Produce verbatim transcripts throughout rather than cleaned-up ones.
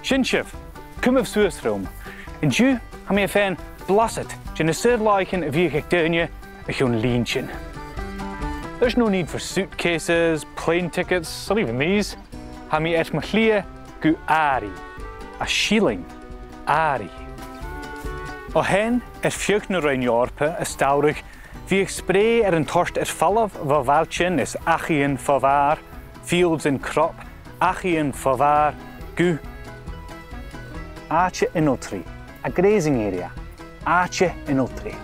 Sin sibh, cumaibh suas rium. An-diugh, tha mi a' faighinn blasad de na saor-làithean a bhiodh aig daoine a chionn linntean. There's no need for suitcases, plane tickets, or even these. Tha mi air mo shlighe gu Àirigh. A shilling. Àirigh. O shean, air feadh na Roinn Eòrpa as t-samhradh, bhiodh sprèidh air an toirt air falbh bho bhailtean is achaidhean fo bhàrr, fields and crop, achaidhean fo bhàrr, gu àite ionaltraidh, a grazing area, àite ionaltraidh.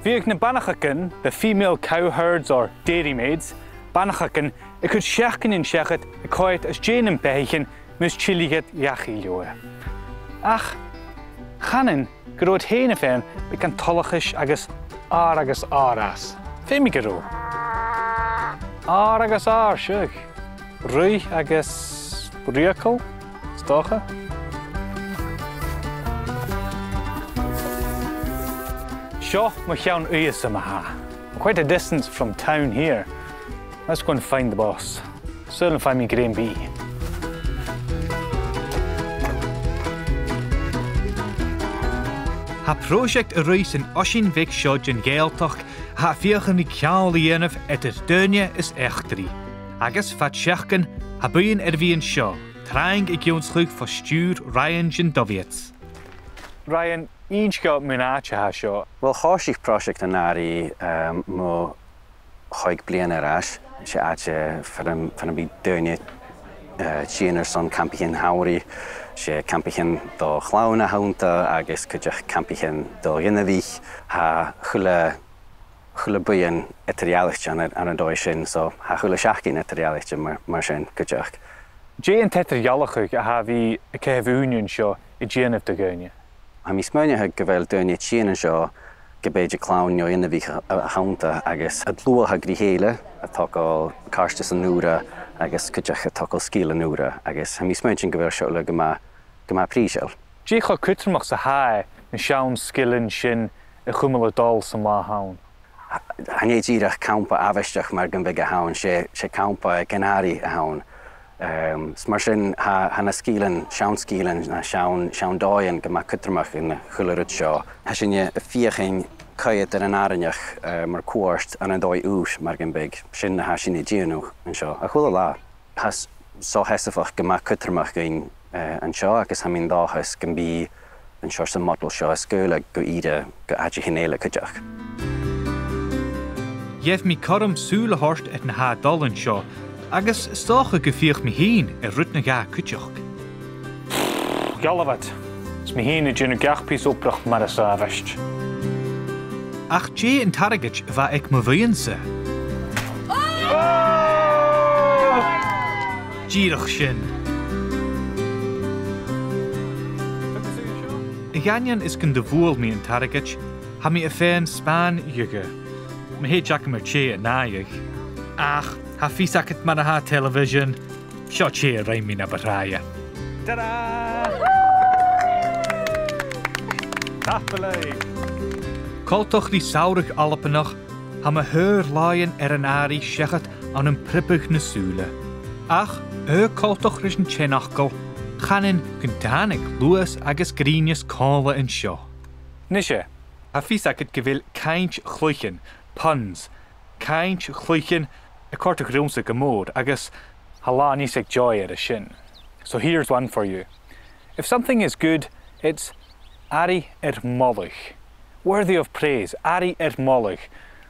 Bhiodh na banachagan, the female cowherds or dairymaids, banachagan a' cur seacain an seachad a' coimhead às dèidh nam beathaichean mus tillidh iad dhachaigh leotha. Ach, chanainn gun robh iad fhèin a' faighinn beagan toileachais agus àrd agus àrd às. Feumaidh gun robh. Àrd agus àrd, seadh. Ruith agus rìoghachd, 's dòcha. Seo mo cheann-uidhe-sa ma-thà. Quite a distance from town here. Let's go and find the boss. Saoil am faigh mi grèim bìdh. Tha pròiseact a' ruith san oisean bheag seo den Ghàidhealtachd a tha a' feuchainn ri ceangal a dhèanamh eadar daoine is eachdraidh. Agus fad seachdain, tha buidheann air a bhith an seo, trang ag ionnsachadh fo stiùir Ryan den Doviets. Ryan, innis dhomh mun àite a tha seo. Uill, thòisich pròiseact an Àirigh, um, mu chòig bliadhna air ais. 'S e àite far am, far am bi daoine, eh, a' tighinn airson campaichean shamhraidh. 'S e campaichean do chloinn a th' annta agus cuideachd campaichean do dh'inbhich. Tha a h-uile, a h-uile buidheann eadar-dhealaichte ann an, ann an dòigh sin, so tha a h-uile seachdain eadar-dhealaichte mar, mar sin cuideachd. Dè an t-eadar-dhealachadh a tha a' bhith a' caitheamh ùine an seo a' dèanamh do dhaoine? Tha mi a' smaoineachadh gu bheil daoine a' tighinn an seo ge b' e de chloinn no inbhich a, a th' annta agus a' dlùthachadh ri chèile, a' togail càirdeasan ùra agus cuideachd a' togail sgilean ùra agus tha mi a' smaointinn gu bheil seo uile gu math, gu math prìseil. Dè cho cudromach 's a tha e na seann sgilean sin a chumail a' dol san latha an-diugh? Chan e dìreach campa àbhaisteach mar gum biodh a th' ann, 's e, 's e campa aig an Àirigh a th' ann. Ehm, is mar sin, tha, tha na sgilean, seann sgilean, na seann, seann dòighean gu math cudromach ann an a h-uile rud seo. Tha sinne a' feuchainn coimhead air an àrainneachd, eh, mar chuairt ann an dòigh ùr mar gum biodh. Sin na tha sinne a' dèanamh an seo a h-uile latha. Tha e so sheasmhach gu math cudromach dhuinn, eh, an seo agus tha mi an dòchas gum bi an seòrsa modal seo a' sgaoileadh gu ìre gu àiteachan eile cuideachd. Gheibh mi cothrom sùil a thoirt air na tha a' dol an seo, agus 's dòcha gum feuch mi fhìn air rud no dhà cuideachd. Gheibh mi fhìn a' dèanamh gach pìos obrach mar as àbhaist. Ach dè an t-airgead a bh' aig mo bhuidheann-sa? Dìreach sin. A dh'aindeoin 's gun do bhuail mi an t-airgead, tha mi a' faighinn spàin dhubh. Ma thèid agam air tè an aghaidh. Ach, tha fios agad mar a tha television, seo tè a rinn mi na bu tràithe. Ta-da! Tapadh leibh! Coltach ri samhradh Albannach, tha mo shaor-làithean air an Àirigh seachad ann am priobadh na sùla. Ach, air coltach ris an t-seanfhacal, chanainn gun tàinig luas agus grìonas còmhla an seo. Nise, tha fios agad gu bheil cainnt-chluichean, puns, cainnt-chluichean a' còrdadh riumsa gu mòr, agus tha làn fhios aig Joy air a sin. So here's one for you. If something is good, it's àraidh air moladh. Worthy of praise, àraidh air moladh.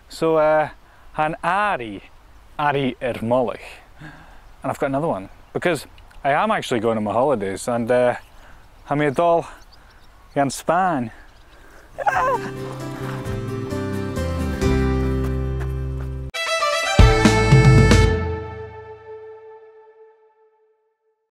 So, uh, tha an Àirigh, àraidh air moladh. And I've got another one, because I am actually going on my holidays, and, uh, tha mi a' dol dhan Spàinn.